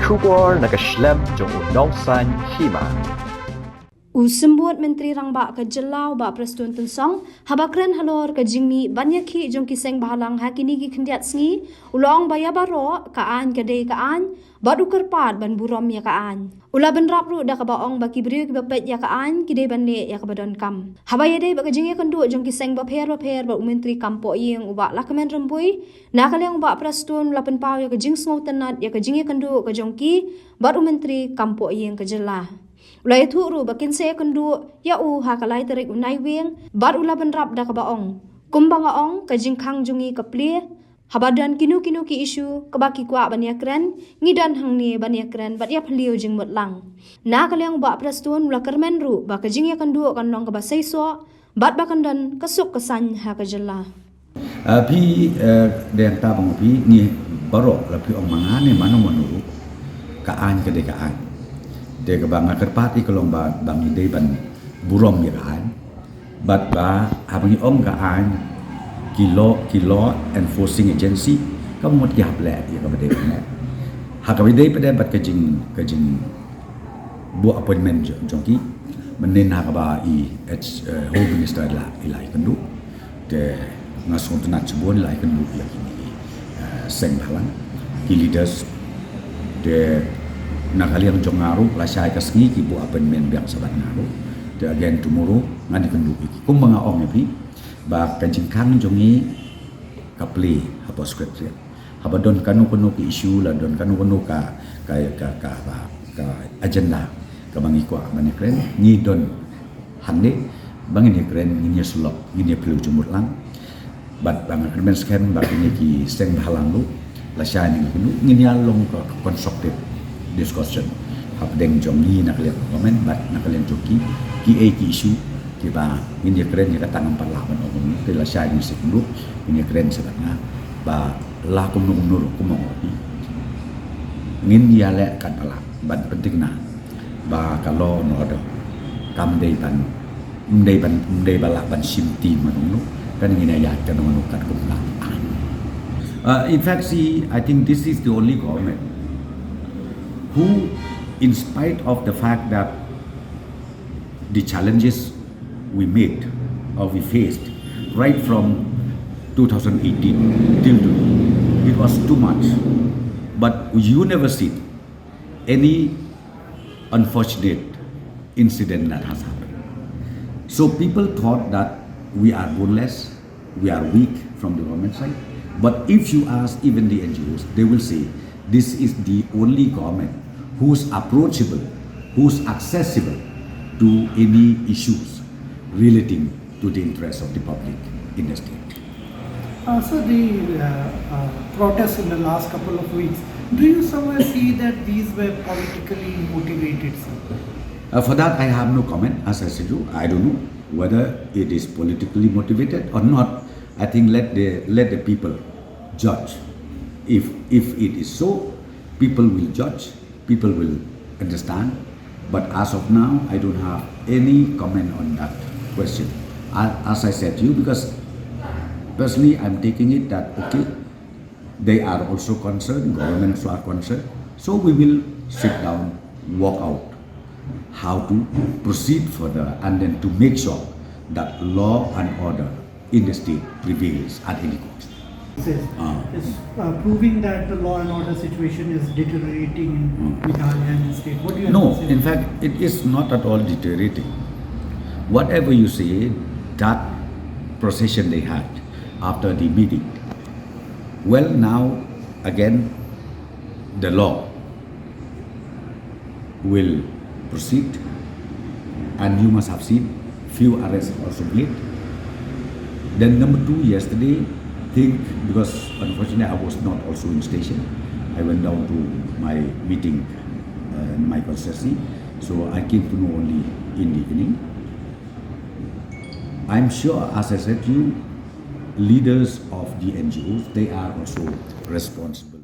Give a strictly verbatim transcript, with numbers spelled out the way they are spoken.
Khubor na ka shlem jong u Nongsaiñ Hima. U Symbud Myntri Rangbah ka Jylla u Bah Prestone Tynsong, haba kren halor ka jingmih ban ïakhih jong ki seng bhalang ha kine ki khyndiat sngi, u la ong ba ïa baroh ka aiñ ka dei ka aiñ, bad u kyrpad ban burom ïa ka aiñ. U la bynrap ruh da kaba ong ba ki briew kiba peit ïa ka aiñ ki dei ban leh ïa kaba donkam. Haba ïadei bad ka jingïakynduh jong ki seng bapher bapher bad u Myntri Kam Pohïing u Bah Lahkmen Rymbui, na ka liang u Bah Prestone u la pynpaw ïa ka jingsngewtynnad ïa ka jingïakynduh ka jong ki bad u Myntri Kam Pohïing ka Jylla. U la ïathuh ruh ba kin sa ïakynduh ïa u ha ka lai tarik u Naiwieng, bad u la bynrap da kaba ong, kumba nga ong, ka jingkhang jong ngi ka plie. Haba don kino kino ki issue kaba ki kwah ban ïakren, ngi don hangne ban ïakren bad ïaphylliew jingmut lang. Na ka liang u Bah Prestone u la kyrmen ruh ba ka jingïakynduh kan long kaba seisoh bad ba kan don ka suk ka saiñ ha ka jylla. Ah, phi, eh, dang ta bang phi, ngi baroh la phi ong ma nga ne mano mano ruh, ka aiñ ka dei ka aiñ. Te kaba nga kyrpad ïa ka long ba, ba ngi dei ban burom ïa ka aiñ. Bad ba haba ngi ong ka aiñ, ki law, ki law enforcing agency ka mut ki hap leh ïa kaba dei ban leh. Ha kaba dei pat bad ka jing, ka jingbuh appointment jong, jong ki, mynnin ha kaba i, eh, Home Minister i la, i la ïakynduh. Te nga sngewtynnad shibun, la ïakynduh ïa kine, eh, seng bhalang, ki leaders. Te na ka liang jong nga ruh, lashai ka sngi ki buh appointment biang sa bad nga ruh. Te again tomorrow ngan ïakynduh ïa ki. Kumba nga ong ïa phi ba ka jingkhang jong ngi ka plie hapoh Secretariat. Haba don kano kano ka issue, la don kano kano ka, ka, ka, ka, ka, ka agenda kaba ngi kwah ban ïakren, ngi don hangne ba ngin ïakren, ngin ïasyllok, ngin ïaphylliew jingmut lang. Bad ba nga kyrmen skhem ba kine ki seng bhalang ruh, lashai ngi kynduh, ngin ïa long ka constructive discussion hapdeng jong ngi na ka liang government bad na ka liang jong ki, kiei ki issue kiba ngin ïakren ïa kata ngam pat lah ban ong. Te lashai ngi sa kynduh, ngin ïakren sa bad nga ba la kumno kumno ruh, kumno ruh, ngin ïaleh katba lah ban pynthikna ba ka law and order kam dei ban, ym dei ban, ym dei ba lah ban shim ti mano mano, kan ngin ïa ïaid kano kano katkum ka aiñ. Uh, in fact, see, I think this is the only government who, in spite of the fact that the challenges we made or we faced right from two thousand eighteen till today, it was too much. But you never see any unfortunate incident that has happened. So people thought that we are boneless, we are weak from the government side. But if you ask even the N G Os, they will say this is the only government who's approachable, who's accessible to any issues relating to the interests of the public in the state. Uh, so the uh, uh, protests in the last couple of weeks, do you somewhere see that these were politically motivated, sir? Uh, for that, I have no comment. As I said to you, I don't know whether it is politically motivated or not. I think let the, let the people judge. If, if it is so, people will judge, people will understand. But as of now, I don't have any comment on that question. A-, as I said to you, because personally, I'm taking it that, okay, they are also concerned, governments are concerned. So we will sit down, work out how to proceed further, and then to make sure that law and order in the state prevails at any cost. Yes. Ah. Is, uh, proving that the law and order situation is deteriorating in Hmm. Meghalaya and the state. What do you have No, to say? In fact, it is not at all deteriorating. Whatever you say, that procession they had after the meeting. Well, now, again, the law will proceed. And you must have seen few arrests also made. Then number two, yesterday, think, because unfortunately I was not also in station, I went down to my meeting, uh, in my constituency, so I came to know only in the evening. I'm sure, as I said to you, leaders of the N G Os, they are also responsible.